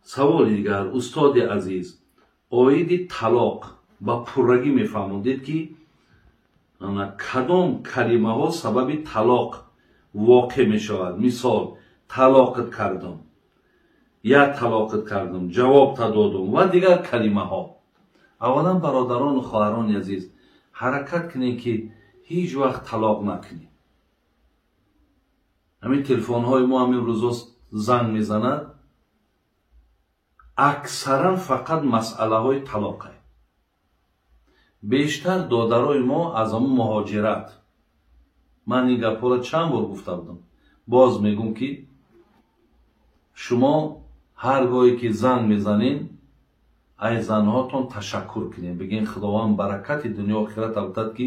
Саволи дигар: устоди азиз, оиди талоқ ба пуррагӣ мефаҳмондед, ки кадом калимаҳо сабаби талоқ воқеъ мешавад? Мисол, талоқат кардам, я талоқат кардам, ҷавобта додум ва дигар калимаҳо. Аввалан, бародарону хоҳарони азиз, ҳаракат кунем, ки ҳеҷ вақт талоқ накунем. Ҳамин телефонҳои мо ҳамин рӯзо занг мезанад, аксаран фақат масъалаҳои талоқе. Бештар додарои мо аз ҳамун муҳоҷират. Ман ин гапҳоро чанд бор гуфта будам, боз мегӯм, ки шумо ҳар гоҳе ки занг мезанед, ай занҳотон ташаккур кунед, бигӯен: «Худованд баракати дунё охират бутад, ки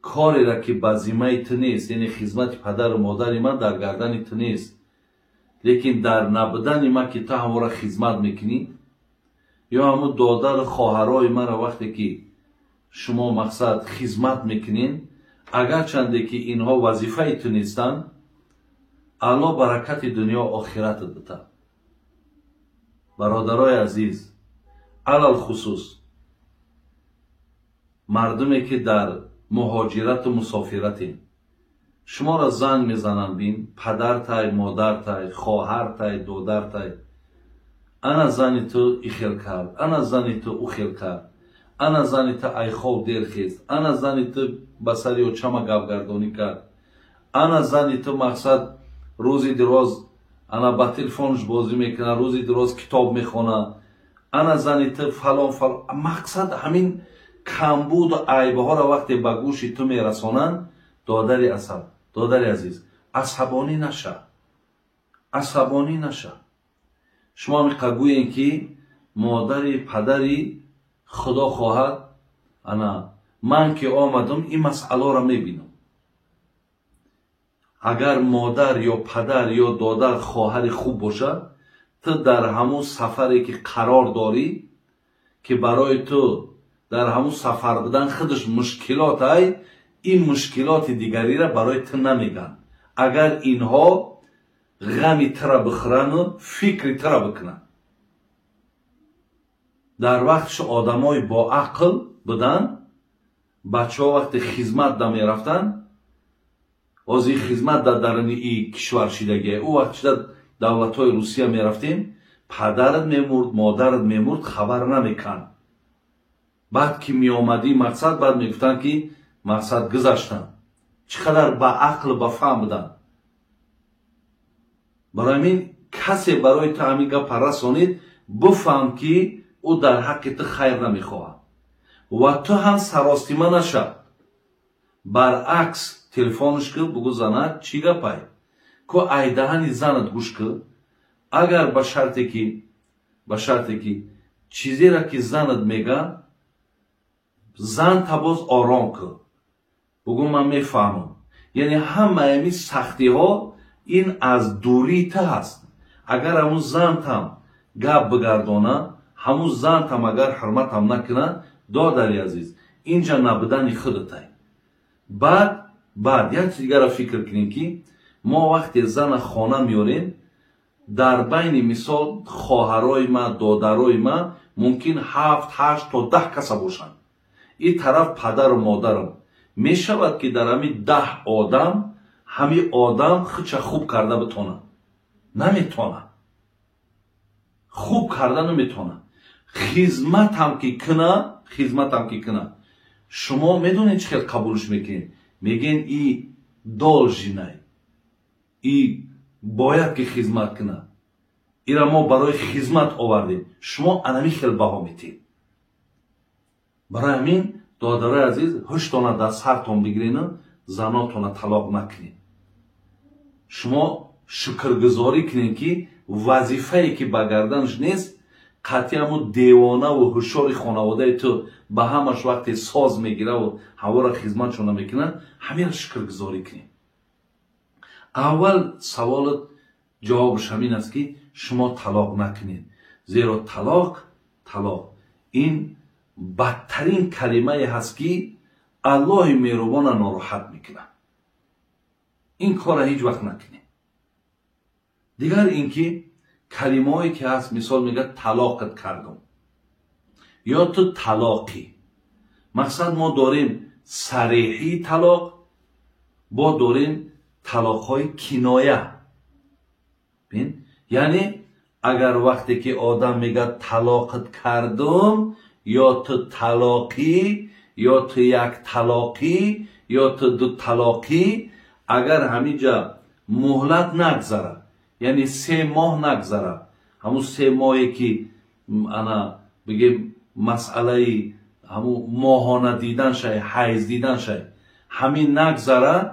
корера ки ба зиммаи ту нест, яъне хизмати падару модари ман дар гардани ту нест, лекин дар набудани ман ки ту ҳамора хизмат мекунӣ, ё ҳамун додару хоҳарои маро вақте ки шумо, мақсад, хизмат мекунед, агарчанде ки инҳо вазифаи ту нестанд, Аллоҳ баракати дунё охиратат битад». Бародарои азиз, алалхусус мардуме ки дар муҳоҷирату мусофиратем, шуморо занг мезананд, бин, падартай, модартай, хоҳартай, додартай: «Ана зани ту ихел кард, ана зани ту ухел кард, ана зани ту айхов дер хест, ана зани ту ба сари очама гапгардонӣ кард, ана зани ту, мақсад, рӯзи дироз ана ба телефонш бозӣ мекунад, рӯзи дироз китоб мехонад, ана зани ту фалон фалон». Мақсад, ҳамин камбуду айбҳоро вақте ба гӯши ту мерасонанд, додари асаб, додари азиз, асабонӣ наша, асабонӣ наша. Шумо миқа гӯем, ки модари, падари, Худо хоҳад, ана ман ки омадам, ин масъаларо мебинам. Агар модар ё падар ё додар, хоҳари хуб бошад, ту дар ҳамун сафаре ки қарор дорӣ, ки барои ту дар ҳамун сафар будан худаш мушкилот ай, ин мушкилоти дигариро барои ту намегӯянд. Агар инҳо ғами тура бихӯрану фикри тура бикунанд, дар вақтиш одамои боақл буданд. Бачаҳо вақте хизмат да мерафтанд, ҳозир хизмат дар даруни и кишвар шидагия, ӯ вақт шида давлатҳои Русия мерафтем, падарат мемурд, модарат мемурд, хабар намекард. Баъд ки меомадӣ, мақсад, баъд мегуфтанд, ки, мақсад, гузаштанд. Чӣ қадар ба ақлу ба фаҳм буданд. Барои ҳамин касе барои ту ҳамин гапа расонид, бифаҳм, ки ӯ дар ҳаққи ту хайр намехоҳад ва ту ҳам саростима нашав. Баръакс, телефонш кӣ, бугӯ: «Занак, чӣ гапай?» Ку айдаҳани занат гӯш кӣ. Агар ба шарте ки чизеро ки занат мега, зан та боз ором кӣ, бугӯ: «Ман мефаҳмам, яъне ҳамаи ҳамин сахтиҳо ин аз дурии ту ҳаст». Агар ҳамун зантам гап бигардона, ҳамун зантам агар ҳурматам накуна, додари азиз, инҷа набудани худатай. Баъд як чиз дигарро фикр кунем, ки мо вақте зана хона меорем, дар байни, мисол, хоҳарои ма, додарои ма мумкин 7, 8 то 10 каса бошанд. Ин тараф падару модарам мешавад, ки дар ҳамин 10 одам ҳамин одам худша хуб карда битонад? Наметонад, хуб карда наметонад. Хизматам ки куна, хизматам ки куна, шумо медонед, чӣ хел қабулш мекунед? Мегӯен: «И должен ай, и бояд ки хизмат кунад, ира мо барои хизмат овардем». Шумо анами хел баҳо метиҳед. Барои ҳамин, додарои азиз, ҳуштона дар сартон бигирену занотона талоқ накунед. Шумо шукргузорӣ кунед, ки вазифае ки ба гарданаш нест, қатъи ҳамун девонаву ҳушёри хонаводаи ту ба ҳамаш вақте соз мегираву ҳаворо хизматшона мекунад, ҳамеро шукргузорӣ кунед. Аввал саволат ҷавобаш ҳамин аст, ки шумо талоқ накунед, зеро талоқ ин бадтарин калимае ҳаст, ки Аллоҳи меҳрубона нороҳат мекунад. Ин корро ҳеҷ вақт накунед. Дигар ин ки Калимаҳое ки ҳаст, мисол мегӯяд талоқат кардум ё ту талоқӣ. Мақсад мо дорем сареҳии талоқ, бо дорем талоқҳои киноя. Яъне агар вақте ки одам мегӯяд талоқат кардум ё ту талоқӣ, ё ту як талоқӣ, ё ту ду талоқӣ, агар ҳаминҷа муҳлат нагзарад, яъне 3 моҳ нагзарад, ҳамун 3 моҳе ки ана бигем масъалаи ҳамун моҳона дидан шай, ҳайз дидан шай, ҳамин нагзарад,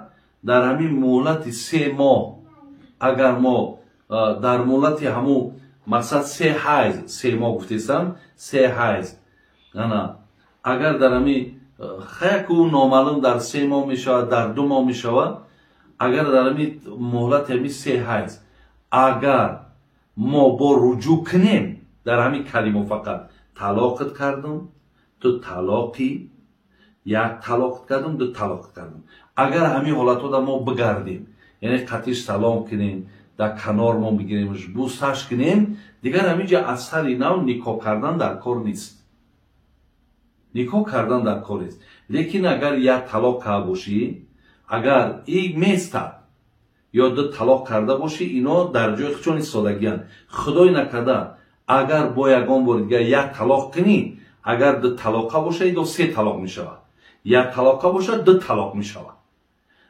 дар ҳамин муҳлати 3 моҳ агар мо дар муҳлати ҳамун мақсад 3 ҳайз, 3 моҳ гуфтесам, 3 ҳайз, ана агар дар ҳамин хаяку номаълум дар 3 моҳ мешавад, дар 2 моҳ мешавад, агар дар ҳамин муҳлати ҳамин 3 ҳайз агар мо бо руҷӯъ кунем дар ҳамин калимо фақат талоқат кардум, ту талоқӣ, як талоқат кардум, ду талоқат кардум, агар ҳамин ҳолатҳода мо бигардем, яъне қатиш салом кунем, дар канор мо бигирем, бусаш кунем, дигар ҳаминҷа аз сари нав никоҳ кардан дар кор нест. Никоҳ кардан дар кор нест. Лекин агар як талоқ карда бошӣ, агар и местад ё ду талоқ карда бошӣ, ино дар ҷои худшон истодагиянд. Худой накарда агар бо ягон бори дигар як талоқ кунӣ, агар ду талоқа бошад, идо 3 талоқ мешавад. Як талоқа бошад, 2 талоқ мешавад.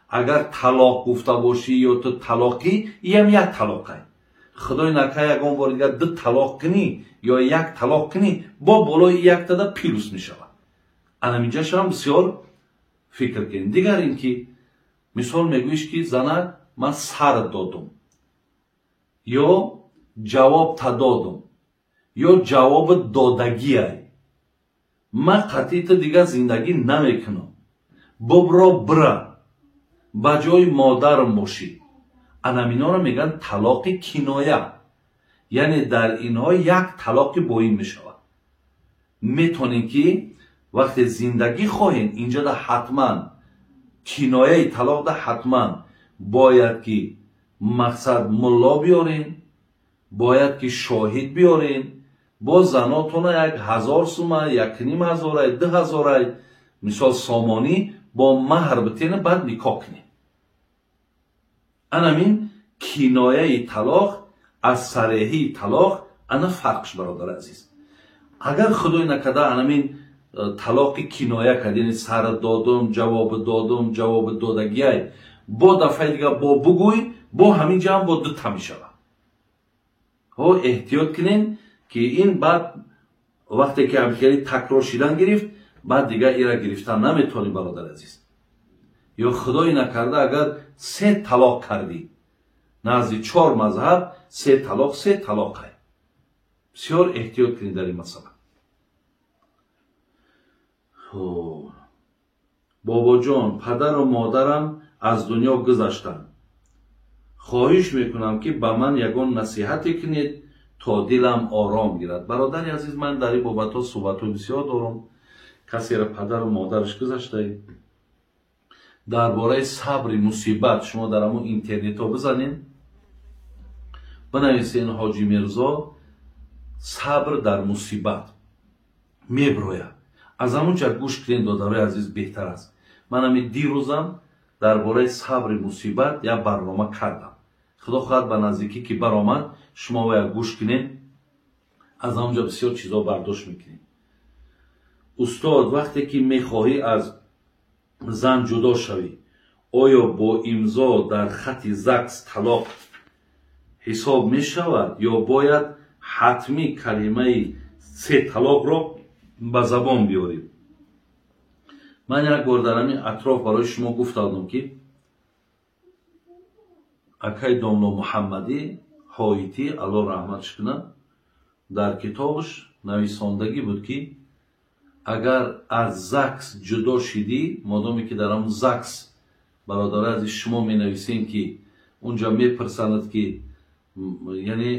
Агар талоқ гуфта бошӣ ё ту талоқӣ, иам як талоқай. Худой накарда ягон бори дигар 2 талоқ кунӣ ё як талоқ кунӣ, бо болои яктада плюс мешавад. Анаминҷашам бисёр фикр кунед. Дигар ин ки мисол мегӯиш ки занак ман сар додум ё ҷавоб та додум ё ҷавоби додагиай, ман қатъи ту дигар зиндагӣ намекунам, бубро бира, ба ҷои модарам бошӣ. Анаминора мегӯянд талоқи киноя. Яъне дар инҳо як талоқи боин мешавад. Метонем ки вақте зиндагӣ хоҳем, инҷода ҳатман кинояи талоқда ҳатман бояд ки мақсад мулло биёрем, бояд ки шоҳид биёрем, бо занотона 1000 сума, 1500, 2000 мисол сомонӣ бо маҳр битена, баъд никоҳ кунем. Анамин кинояи талоқ аз сареҳии талоқ ана фарқш, бародари азиз. Агар худой накарда анамин талоқи киноя кард, яъне сар додум, ҷавоб додум, ҷавоби додагиай, бо дафъаи дигар бо бугӯй, бо ҳамин ҷамъ бо дута мешавад. Ҳо эҳтиёт кунед ки ин баъд вақте ки ҳамхели такрор шидан гирифт, баъд дигар ира гирифтан наметавонӣ, бародари азиз. Ё худой накарда агар 3 талоқ кардӣ, назди 4 мазҳаб 3 талоқ 3 талоқай. Бисёр эҳтиёт кунед дар ин масъала. Бобоҷон, падару модарам аз дунё гузаштанд. Хоҳиш мекунам ки ба ман ягон насиҳате кунед то дилам ором гирад. Бародари азиз, ман дар ин бобатҳо суҳбатҳои бисёр дорам. Касеро падару модараш гузаштаед, дар бораи сабри мусибат шумо дар ҳамон интернетҳо бизанед, бинависед Ҳоҷи Мирзо сабр дар мусибат, меброяд. Аз ҳамон ҷа гӯш кунед, додарои азиз, беҳтар аст. Ман ҳамин дирӯзам дар бораи сабри мусибат як барнома кардам. Худо хоҳад ба наздикӣ ки баромад, шумо бояд гӯш кунед, аз ҳамон ҷо бисёр чизо бардошт мекунед. Устод, вақте ки мехоҳӣ аз зан ҷудо шавӣ, оё бо имзо дар хати ЗАГС талоқ ҳисоб мешавад ё бояд ҳатмӣ калимаи 3 талоқро ба забон биёрем? Ман як бор дар ҳамин атроф барои шумо гуфта будам ки акай домло Муҳаммадӣ Ҳоитӣ, Аллоҳ раҳматш кунад, дар китобаш нависондагӣ буд ки агар аз ЗАГС ҷудо шидӣ, модоме ки дар ҳамон ЗАГС, бародари азиз, шумо менависем ки унҷа мепурсанд ки, яъне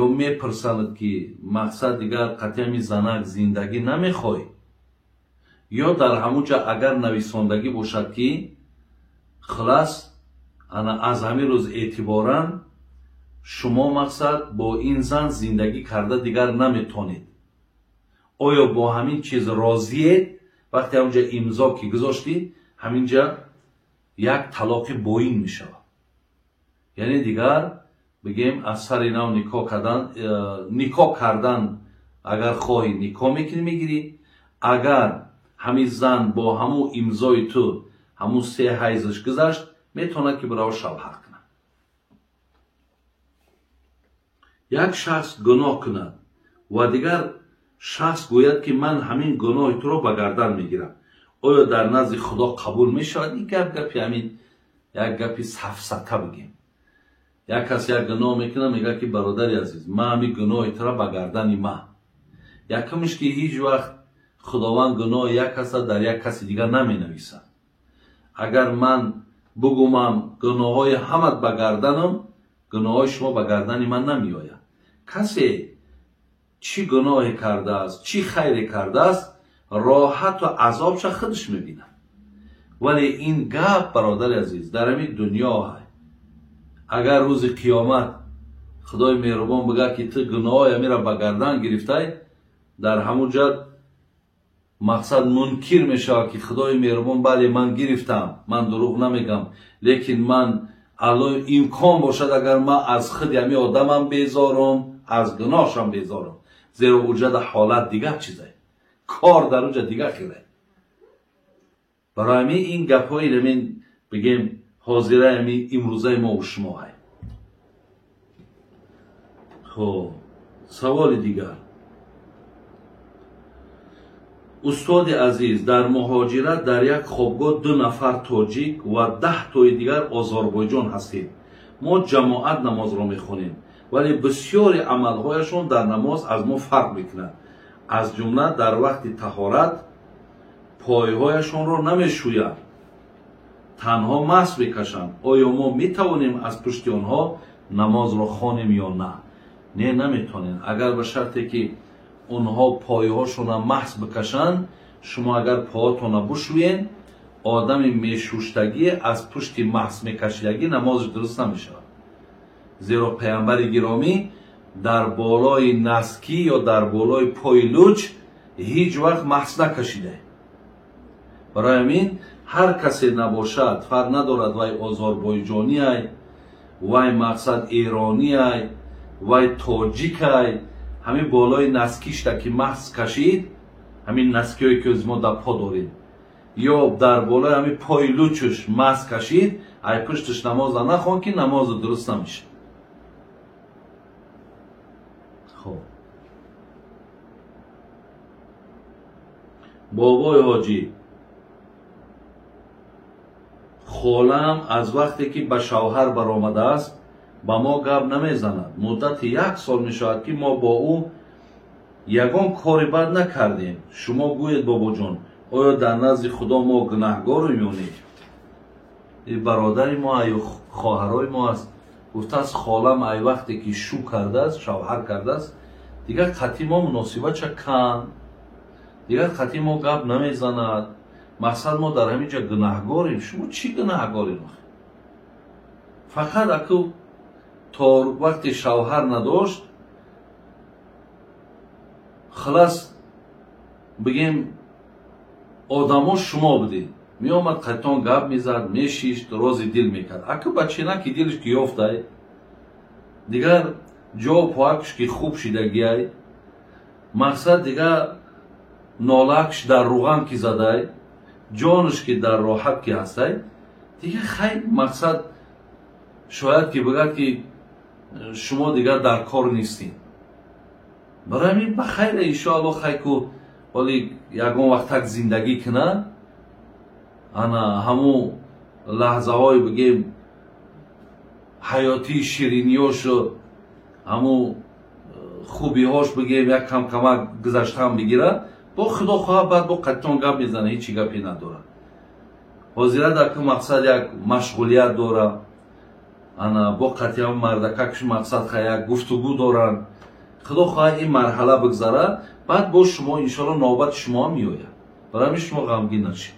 ё мепурсанд ки мақсад дигар қатъи занак зиндагӣ намехоҳӣ, ё дар ҳамон ҷа агар нависондагӣ бошад ки хулас ана аз ҳамин рӯз эътиборан Шумо мақсад бо ин зан зиндагӣ карда дигар наметонед. Оё бо ҳамин чиз розиед? Вақте ҳаминҷа имзо ки гузоштӣ, ҳаминҷа як талоқи боин мешавад. Яъне дигар бигем аз сари нав никоҳ кардан агар хоҳӣ никоҳ мекунӣ мегирӣ. Агар ҳамин зан бо ҳамун имзои ту ҳамун се ҳайзаш гузашт, метавонад ки барои шавҳар кунад. Як шахс гуноҳ кунад ва дигар шахс гӯяд ки ман ҳамин гуноҳи туро ба гардан мегирам, оё дар назди Худо қабул мешавад? Ин гап гапи ҳамин як гапи сафсата бигем. Як кас як гуноҳ мекунад, мегӯяд ки бародари азиз, ман ҳамин гуноҳи туро ба гардани ман. Якумш ки ҳеҷ вақт Худованд гуноҳи як каса дар як каси дигар наменависад. Агар ман бугумам гуноҳҳои ҳамат ба гарданам, гуноҳҳои шумо ба гардани ман намеояд. Касе чӣ гуноҳе кардааст, чӣ хайре кардааст, роҳату азобша худаш мебинад. Вале ин гап, бародари азиз, дар ҳамин дунё ҳай. Агар рӯзи қиёмат Худои меҳрубон бигӯяд ки ту гуноҳҳои ҳаминро ба гардан гирифтай, дар ҳамун ҷо мақсад мункир мешавад ки Худои меҳрубон, бале ман гирифтам, ман дурӯғ намегам, лекин ман алло имкон бошад агар ман аз худи ҳамин одамам безорам, аз гуноҳшам безорам. Зеро уҷада ҳолат дигар чизае, кор дар уҷа дигар хеле. Барои ҳамин ин гапҳои ҳамин бигем ҳозираи ҳамин имрӯзаи мо ва шумо ҳай. Хоб, саволи дигар. Устоди азиз, дар муҳоҷират дар як хобгоҳ 2 нафар тоҷик ва 10 тои дигар озарбойҷон ҳастем. Мо ҷамоат намозро мехонем, вале бисёри амалҳояшон дар намоз аз мо фарқ мекунад. Аз ҷумла дар вақти таҳорат пойҳояшонро намешӯянд, танҳо масҳ мекашанд. Оё мо метавонем аз пушти онҳо намозро хонем ё на? Не, наметавонем. Агар ба шарте ки онҳо пойҳошонро маҳз бикашанд, шумо агар поҳотонро бушӯед, одами мешӯштагӣ аз пушти маҳз мекашидагӣ намозаш дуруст намешавад. Зеро паямбари гиромӣ дар болои наскӣ ё дар болои пои луч ҳеҷ вақт маҳз накашида. Барои ҳамин ҳар касе набошад, фарқ надорад вай озарбойҷониай, вай мақсад эрониай, вай тоҷикай, ҳамин болои наскишта ки маҳз кашид, ҳамин наскиҳое ки мо дар по дорем, ё дар болои ҳамин пои лучуш маҳз кашид, ай пушташ намоза нахон ки намоза дуруст намешавад. Хоб, бобои ҳоҷӣ, холаам аз вақте ки ба шавҳар баромадааст ба мо гап намезанад. Муддати 1 сол мешавад ки мо бо ӯ ягон кори бад накардем. Шумо гӯед бобоҷон, оё дар назди Худо мо гунаҳгорем ё не? Бародари мо ё хоҳарои мо аст. Гуфтааст холам ай вақте ки шу кардааст, шавҳар кардааст, дигар қатъи мо муносибатша канд, дигар қатъи мо гап намезанад. Мақсад мо дар ҳамин ҷо гунаҳгорем. Шумо чӣ гунаҳгорем? Фақат аку то вақте шавҳар надошт, халас бигем одамо шумо будед. Меомад қатъон гап мезад, мешишт, рози дил мекард. Аку бачина ки дилш ки ёфтай, дигар ҷо поакш ки хуб шидагиай, мақсад дигар нолакш дар руған ки задай, ҷонш ки дар роҳат ки ҳастай, дигар хай мақсад шояд ки бигӯяд ки шумо дигар дар кор нестед. Барои ҳамин ба хайра иншоалло хай ку ҳоли ягон вақт так зиндагӣ кунад, ана ҳамун лаҳзаҳои бигем ҳаётии шириниёшу ҳамун хубиҳош бигем як камкамак гузаштан бигирад, бо Худо хоҳад баъд бо қатъон гап мезанад, ҳеҷ гапе надорад. Ҳозира дар ку мақсад як машғулият дорад, ана бо қатъиам мардакакш мақсад ха як гуфтугӯ доранд. Худо хоҳад ин марҳала бигзарад, баъд бо шумо иншоалло навбати шумо ҳам меояд. Барои ҳамин шумо ғамгин нашед.